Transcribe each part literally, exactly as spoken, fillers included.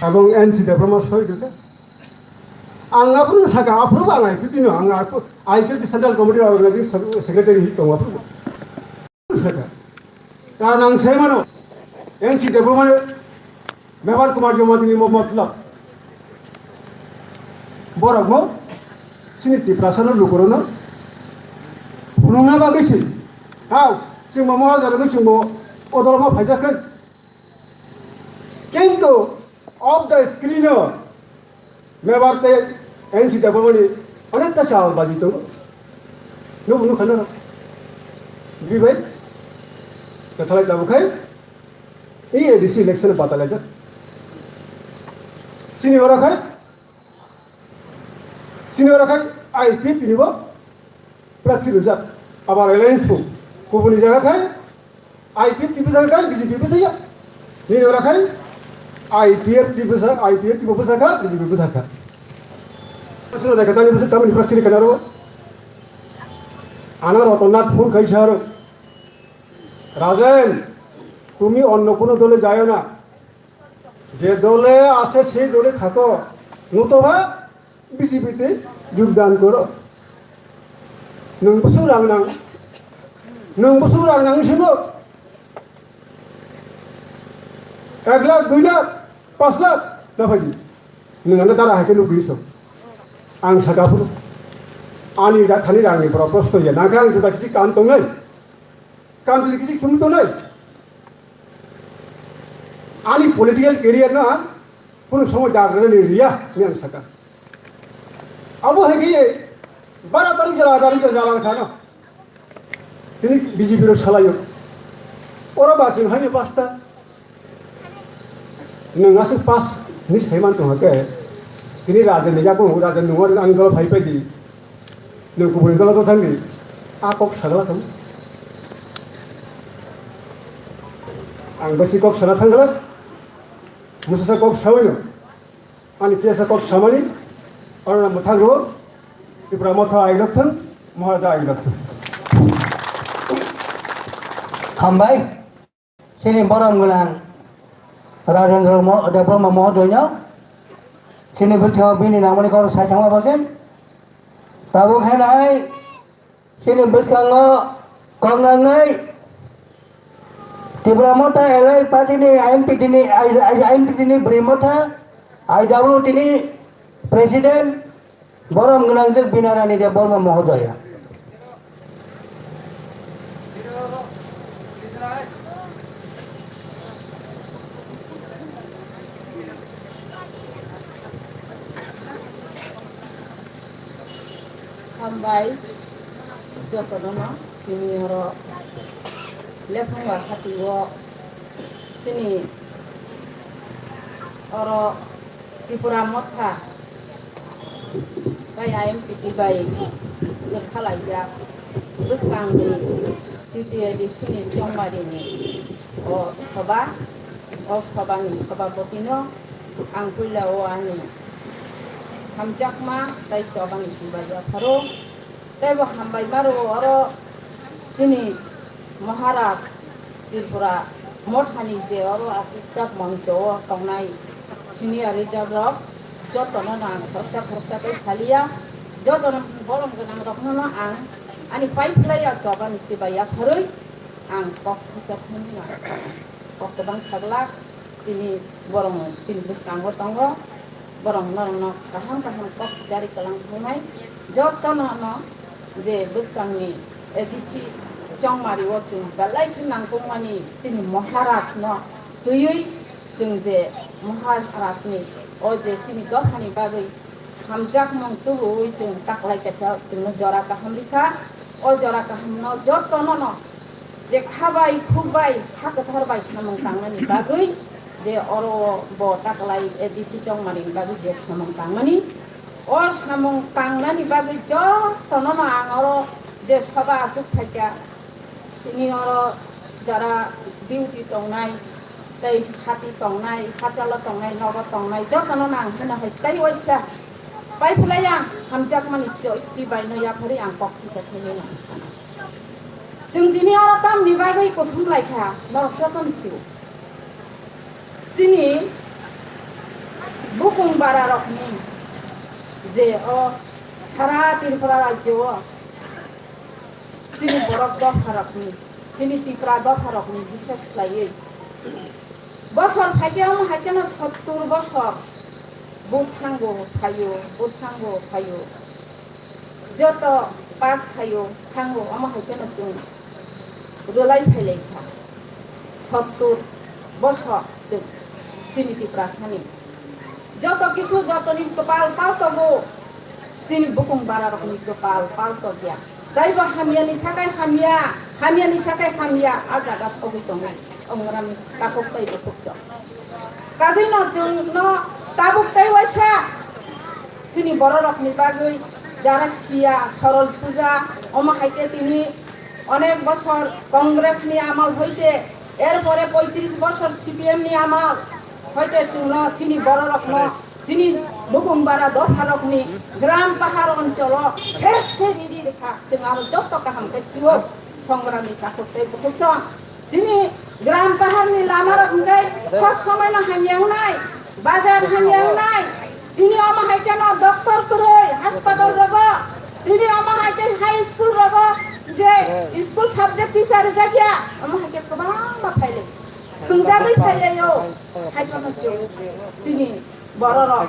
Abang N C Debbarma soi dole. Ang aphuru saka, aphuru ang I P P no, ang aphuru I P P Central Committee Organizing Secretary hi tongo aphuru. Saka. Karon ang sai mano, N C Debbarma Mebar Kumar Jamatia ni mo matlab. Borok mo chini Tiprasa no lukurok no phunukna bagwi se. Hao, chwng bo Maharaja rok chwng bo odol ma phaijak khe. Kintu off the screen o Mebar tei N C Debbarma ni onekta chal baji tongo. Nubu nukha na? Bibai? Kathalai tabuk hai. E A D C election batalaijak. Chini ora khai, chini ora khai I P F T ni bo prarthi rwjak. Abar alliance bo kubuni jaga khai I P F T bo jaga khai B J P bo saya. Nini ora khai I P F T bo sa, I P F T bo bwsakha, B J P bwsakha. Sino dekha tani bwsakha tamni prarthi rwkha naro. Ana Ratan Nath phone khai saro. Rajen, তুমি অন্য কোনো দলে যাও না, যে দলে আছে সেই দলে থাকো, নতুবা বিজেপিতে যোগদান করো। Nwng bwswk rang nang, nwng bwswk rang nang sino, ek lakh, dui lakh, panch lakh na phaidi, nwng ano dara hai khe nugwi so. Ang saka phuru ani da thani rang ni borok kosto ya, nang khe ang juda kisi kam tongnai. Kantri kisi sum tongnai. Ani political career no ang kunu somoy dagrani riya ni ang saka. Abo hai khe bara tarik jala tarik jala jala khana. Tini B J P ro salayo. Oro basin hani pasta. Nwng aswk pass hinwi sai man tongkha khe, tini Rajen ni yakung, Rajen nwng ani dolo phai phai di, nwng kubuni dolo thang di, a kok sagla thang. Ang besi kok sana thang gala, musasa kok sawi no, ani kesa kok samani, oro mwthang ro, Tipra Motha ailok thang, Maharaja ailok thang. Hambai. Chini borom gwnang Rajendra Mo-, Debbarma Mohodoino chini bwskango bini nangmani kok sai thangma bagwi tabuk hai nai chini bwskango kok nangnai Tipra Motha Allied Party ni I M P T ni, I, I, I M P T ni bwrwi motha, I W T ni President, Borom gwnangjwk Binarani Debbarma Mohodoya. Hambai jotono no tini oro Lephungwa hati o chini oro Tripura Motha tei I M P T bai kwrwkha laijak bwskangni T T A D C ni chongmarini o soba, o sobani sobapotino ang puila o ani hamjakma tei chobani chubai yapharo. Teibo hambai maro oro chini Maharaj Tripura Mothani je oro asijak moncho o tongnai senior leader rok jotono no ang khoroksa khoroksa tei saliya, jotono borom gwnang rokno no ang ani pai phlai ya chobani chubai yapharwi ang kok kisa thumna kok kwbang saglak. Tini borok chini bwskango tongo, borok norokno kaham kaham kok jari kwlang thangmai. Jotono no je bwskangni A D C chongmari o chwng belai khe nangkukmani chini Maharaj no twiwi chwng je Maharaj ni o je chini dophani bagwi hamjakmung tubuwi chwng taklai kaisa chwngno jora kaham rikha. O jora kahamno jotono no je kha bai khuk bai ha kwthar bai samung tangnani bagwi je oro bo taklai A D C chongmani bagwi je samung tangmani, o samung tangnani bagwi jotono no ang oro je soba achuk phaikha, tini oro jara duty tongnai, tei hati tongnai, hachalo tongnai, nogo tongnai, jotono no ang heno hai tei waisa pai phlai ang hamjakmani chibai no yapharwi ang kok kisa khainai no. Chwng tini oro tamni bagwi kuthum lai kha, norok jotono sio. Chini Para rokni je o sara Tripura rajyo o chini borok dopha rokni, chini Tipra dopha rokni bishes khlaiwi bosor phaikhe omo haikheno sottur bosor buthango phaio, buthango phaio. Joto pass khaio, thango, omo hai kheno chwng rwlai phailai kha. Sottur bosor chwng chini Tiprasani. Joto kisu jotoni kwpal paltogo, chini bukung bararokni kwpal paltokya. Taibo hamyani sakai hamya, hamyani sakai hamya, a jaga sogwi tongo. Songrami takhuk tei bukhuk chwng. Kajino chwngno tabuk tei waisa chini bororokni bagwi jara siya, sorol suja, omo hai khe tini onek bosor Congress ni amal hoite, er pore poitris bosor C P M ni amal hoite chwngno chini bororokno chini Bukumbara dopharokni gram pahar oncholo ses khe riri rikha, chwng abo joto kaham khe sio. Songrami takhuk tei bukhuk song. Chini gram paharni lamarok hwnkhe sob somoino hamya wngnai, bazar hamya wngnai. Tini omo hai kheno doctor kwrwi, hospital rogo. Tini omo hai khe high school rogo je school subject teacher rijak ya, omo hai khe kwbangma phailai. Thwngjagwi phailai o. Hai kheno chwng chini bororok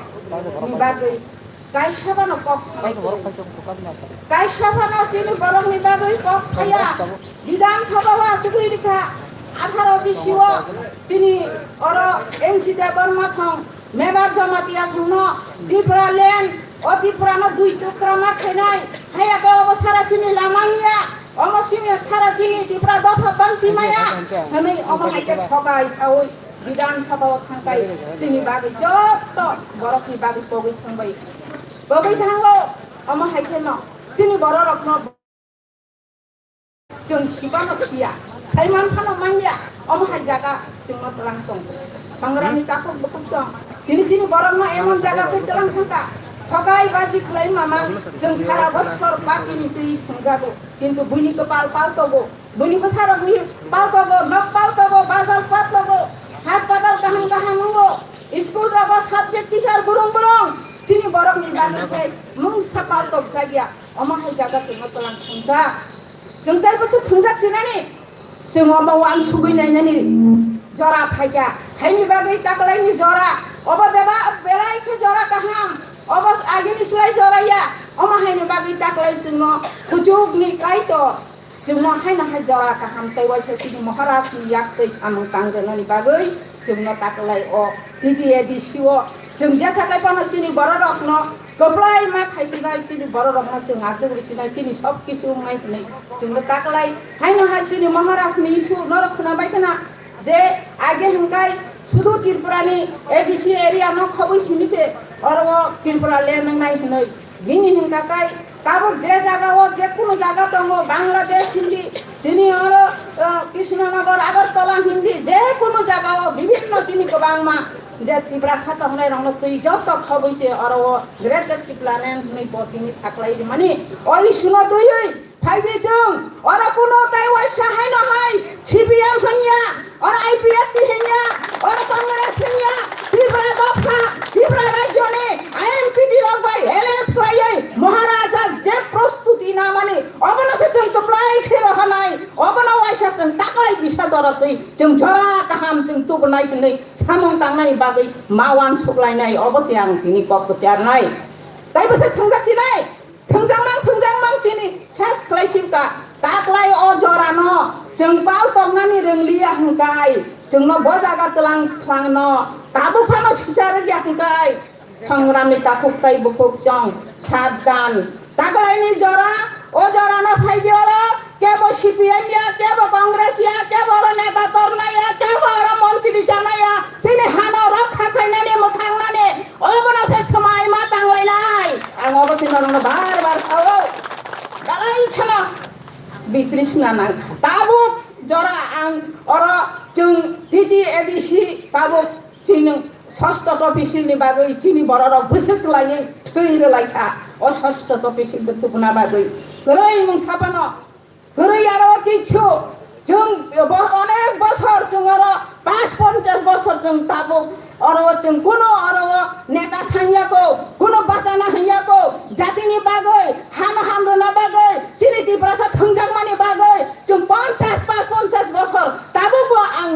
ni bagwi kaisa phano kok sanai kwrwi. Kaisa phano chini borokni bagwi kok saya. Bidhan Sabha o asugwi rikha atharo bisi o chini oro N C Debbarma song Mebar Jamatia songno Tripura land o Tripura no dui tukra ma khainai. Haiya khe obo sara chini lama wngya. Omo simi sara chini Tripura dopha bangchi maya. Hwnwi omo hai khe thokai saui Bidhan Sabha o thangkai chini bagwi jotto borokni bagwi pogwi thangbai. Pogwi thango omo hai kheno chini bororokno chwng sibano siya. Saiman phano manya omo hai jaga chwngno twlang tongo. Sangrani takhuk bukhuk song. Tini chini borokno emon jaga twi twlang thangka. Thokai baji khwlai mama chwng sara bosor partyni twi thwngjago. Kintu buini kwpal paltogo. Buini bwsarokni paltogo, nok paltogo, bazar paltogo, hospital kaham kaham wngo, school rogo subject teacher burung burung, chini borokni bagwi khe mungsa paltok jakya, omo hai jaga chwngno twlang thungjak. Chwng tei bwswk thungjak sinani, chwng omo uansugwi nainani jora phaikha, haini bagwi taklaini jora, obo beba belai khe jora kaham, obo agini slai jora ya, omo haini bagwi taklai chwngno kuchukni Kaitor. Chwngno haino hai jora kaham tei waisa chini Maharaj ni yak tei samung tang rwnani bagwi chwngno taklai o T T A D C o chwng jesa kai phano chini bororokno kwplai ma thaisinai, chini bororokno chwng achuk risinai, chini sob kisu wngnai hwnwi chwngno taklai. Haino hai chini Maharaj ni issue norok khwna bai khna je age hwnkhe sudu Tripura ni A D C area no khobwi simi se oro o Tripura land wngnai hwnwi. Bini hwnka kai tabuk je jaga o je kunu jaga tongo, Bangladesh hindi, tini oro, uh, Krishnanagar, Agartala hindi, je kunu jaga o bibhinno chini kwbangma je Tiprasa tongnai rokno twi joto khobwi se oro o Greater Tipraland hwnwi bo tini saklai rimani. O issue no twiwi Phaidi chwng, oro kuno tei waisa haino hai C P M hwnya, oro I P F T hwnya, oro Congress hwnya, Tripura dopha, Tripura rajyoni I M P T rok bai alliance khlaiwi Maharaja je prostuti namani, obono se chwng kwplai khe rohornai, obono waisa chwng taklai bisa jora twi, chwng jora kaham chwng tubunai hwnwi samung tangnai bagwi ma uansuklainai, obo se ang tini kok kwcharnai. Tei bo se thwngjak sinai. Thwngjak mang, thwngjak mang chini ses khlai sim ka. Taklai o jora no chwng pal tong nani rwng liya hwng kai. Chwng no bo jaga tlang thlang no tabuk phano sisa rwk ya hwng kai. Songram ni takhuk tai bukhuk chwng sabdan. Taklai ni jora, o jora no phai di oro. Kebo C P M ya, kebo Congress ya, kebo oro neta torna ya, kebo oro montri chana ya, chini hano rokha khainani mwthang nani, obono se swmai ma tanglainai. Ang obo se norokno bar bar sao. Dalai kheno bitrisna nangkha. Tabuk jora ang oro chwng T T A D C tabuk chini sosto topisil ni bagwi chini bororok bwswk khlaiwi thwi rwlaikha. O sosto topisil bo tubuna bagwi kwrwi mung saphano. Kwrwi aro o kichu, chwng bo-, onek bosor chwng oro, pas ponchas bosor chwng tabuk, oro o chwng kuno oro o Neta sanya ko, kuno bachana hanya ko, jatini bagwi, hano hamrwna bagwi, chini Tiprasa thwngjakmani bagwi, chwng ponchash pas ponchash bosor tabukbo ang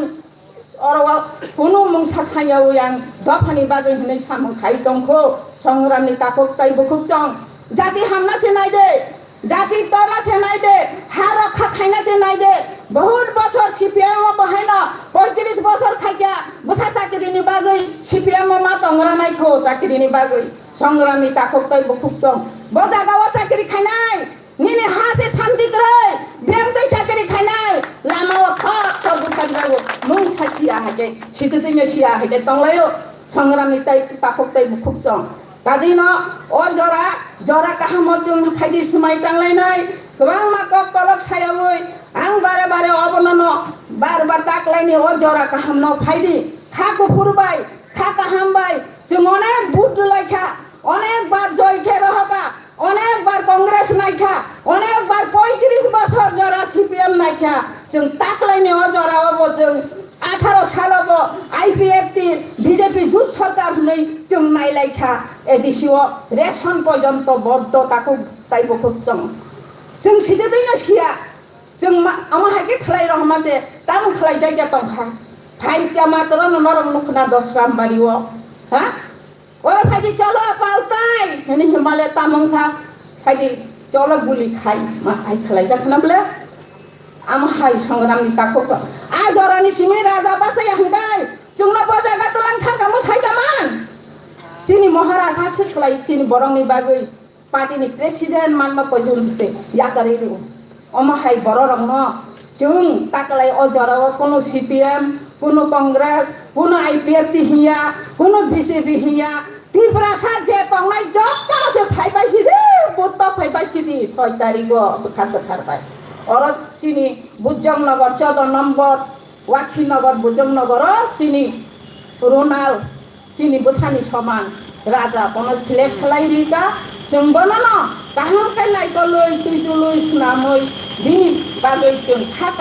oro o kuno mungsa sayawi ang dophani bagwi hwnwi samung khai tongkho. Songramni takhuk tai bukhuk chwng jati hamna se naide. Jati torna se nai de, ha rokha khaina se nai de. Bahut bosor C P M o bahaino poitris bosor khaikya, bwsa chakri ni bagwi C P M o ma tongra nai kho chakri ni bagwi. Songram ni takhuk tai bukhuk song. Bo jaga o chakri khainai, nini ha se santi kroi, beng tei chakri khainai, lama o thok thok bwthak jago. Mung sa sia hake, situtui me sia hake tonglaio. Songram ni tai takhuk tai bukhuk song. Kajino o jora, jora kahamo chwng phaidi swmai tanglainai, kwbangma kok kolok sayawi, ang bare bare obonono bar bar taklaini o jora kahamno phaidi, kha kuphur bai, kha kaham bai, chwng onek vote rwlaikha, onek bar joy khe rohoka, onek bar Congress naikha, onek bar poitris bosor jora C P M naikha, chwng taklaini o jora obo chwng Atharo salo bo I P F T B J P jut sarkar hwnwi chwng nailaikha, A D C o ration porjonto boddo takhuk tai bukhuk chwng. Chwng sititwino siya, chwng ma-, omo hai khe khlai rok ma se, tamo khlai jakya tongkha. Phaikya matro no norok nukhna Dosram bari o, ha? Oro phaidi cholo paltai, hini himale tamung kha, phaidi cholo guli khai, ma ai khlai jak khna ble. Amo hai Songram ni takhuk rok. A jora ni simi raja bachai hwnkhe, chwngno bo jaga twlang thangkha mo sai da man. Chini Maharaj aswk khlai tini borok ni bagwi party ni president manma porjonto se yakarwi rw. Omo hai borok rok no chwng taklai o jora o kuno C P M, kuno Congress, kuno I P F T hiya, kuno B J P hiya, Tiprasa je tongnai jotono se phaibai sidi, butto phaibai sidi, soi tarigo bwkha kwthar bai. Oro chini Bujong Nagar choudo nombor, Wakhi Nagar, Bujong Nagar o chini Ronald, chini bwsani soman raja, bono select khlai rika, chwng bonono kaham khe naikolwi, twidulwi, snamwi, bini bagwi chwng kha